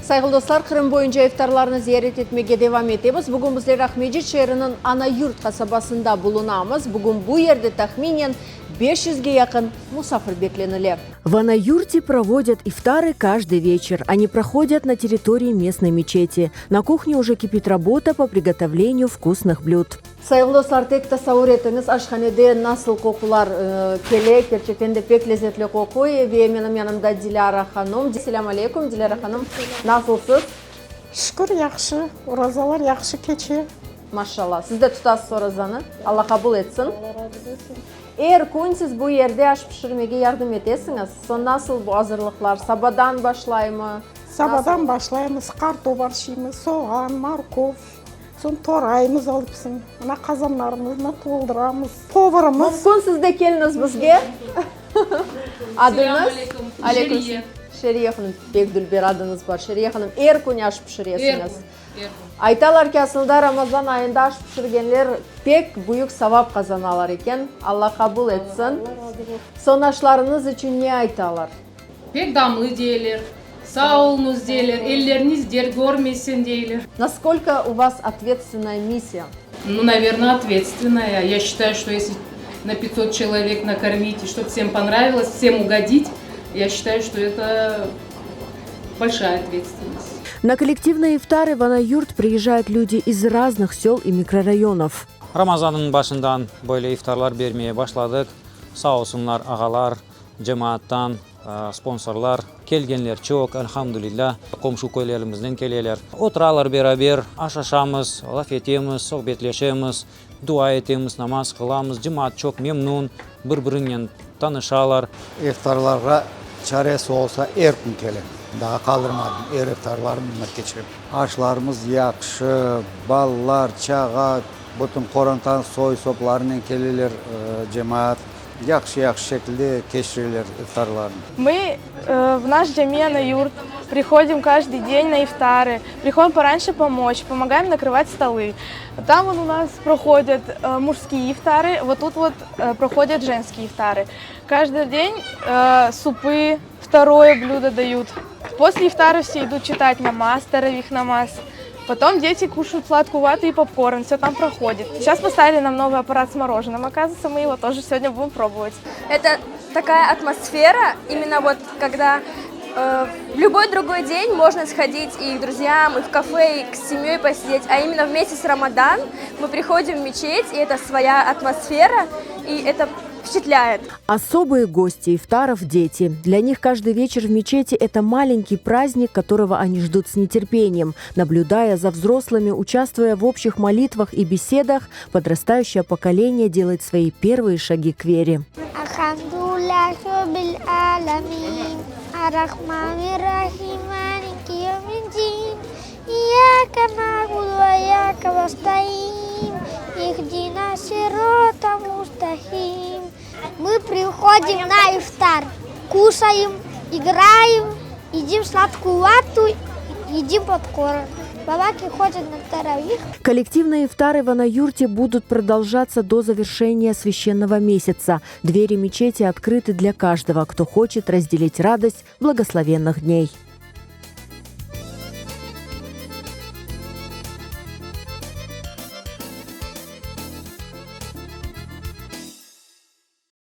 Sayğılı dostlar, Qırım boyunca iftarlarnı ziyaret etmege devam etemiz. Bugün bizler Aqmescit şeeriniñ Ana-Yurt qasabasında bulunamız. Bugün bu yerde tahminen 500ge yaqın musafir beklenile. В Ana-Yurте проводят ифтары каждый вечер. Они проходят на территории местной мечети. На кухне уже кипит работа по приготовлению вкусных блюд. Sayğılı dostlar, tek tasavur etiñiz, aşhanede nasıl qoqular kele, kerçekten de pek lezetli qoqu. Ve menim yanımda Dilâra hanum. Selâm aleyküm, Dilâra hanum, nasılsız? Şükür, yahşı, orazalar yahşı keçe. Maşallah, siz de tutasız orazanı, Alla qabul etsin. Alla razı bolsun. Er kün siz bu yerde aş pişirmege yardım etesiñiz. Soñ nasıl bu azırlıqlar, sabadan başlaymı? Sabadan başlaymız, qartop arşıymız, soğan, morkov. Soñ toraymız alıpsıñ, mına qazanlarımıznı toldıramız. Povarımız. Mümkün siz de keliñiz bizge. Adıñız? Selâm aleyküm. Şeriye. Şeriye hanım, pek dülber adıñız bar. Şeriye hanım, er kün aş pişiresiñiz. Er kün, er kün. Aytalar ki, asılda Ramazan ayında aş pişirgenler pek büyük savap qazanalar eken. Alla qabul etsin. Allah razı olsun. Soñ aşlarıñız içün ne aytalar? Pek damlı deyler, sağ oluñız deyler, elleriñiz dert körmesin deyler. Naskolko u vas otvetstvenaya missiya? Nu, naverno, otvetstvenaya. Ya şçitayu, şto esli na pyatsot çelovek nakormit i ştob vsem ponravilos, vsem ugodit, ya şçitayu, şto eto bolşaya otvetstvennost. Na kollektivnıye iftarı в Ana-Yurt priezжают люди iz razных sel i mikrorayonov. Ramazannıñ başından böyle iftarlar bermeye başladıq. Sağ olsunlar ağalar, Cemaattan sponsorlar kelgenler çoq, elhamdülilâ, qomşu köylerimizden keleler. Oturalar beraber, aş aşamız, laf etemiz, sohbetleşemiz, dua etemiz, namaz qılamız. Cemaat çoq memnun, bir-birinen tanışalar. İftarlarğa çaresi olsa er kün kelem, daa qaldırmadım, er iftarlarnı mında keçirem. Aşlarımız yahşı, balalar, çağa, bütün qorantanıñ soy-soplarınen keleler cemaat. Yahşı-yahşı şekilde keçireler iftarlarnı. Мы в наш cami Ana-Yurt приходим каждый день на ифтары, приходим пораньше помочь, помогаем накрывать столы. Там вон у нас проходят мужские ифтары, вот тут вот проходят женские ифтары. Каждый день супы, второе блюдо дают. После ифтара все идут читать намаз, таравих намаз. Потом дети кушают сладкую вату и попкорн, все там проходит. Сейчас поставили нам новый аппарат с мороженым, оказывается, мы его тоже сегодня будем пробовать. Это такая атмосфера, именно вот когда в любой другой день можно сходить и к друзьям, и в кафе, и к семьей посидеть, а именно в месяц Рамадан мы приходим в мечеть, и это своя атмосфера, и это впечатляет. Особые гости ифтаров – дети. Для них каждый вечер в мечети – это маленький праздник, которого они ждут с нетерпением. Наблюдая за взрослыми, участвуя в общих молитвах и беседах, подрастающее поколение делает свои первые шаги к вере. Alhamdulillah Rabbil alemin Ar-Rahmanir-Rahim Maliki yevmiddin İyyake na'budu ve iyyake nesta'in İhdina sirata mustaqim Мы приходим на ифтар, кушаем, играем, едим сладкую вату, едим попкорн. Бабаки ходят на таравих. Коллективные ифтары в Ана-Юрте будут продолжаться до завершения священного месяца. Двери мечети открыты для каждого, кто хочет разделить радость благословенных дней.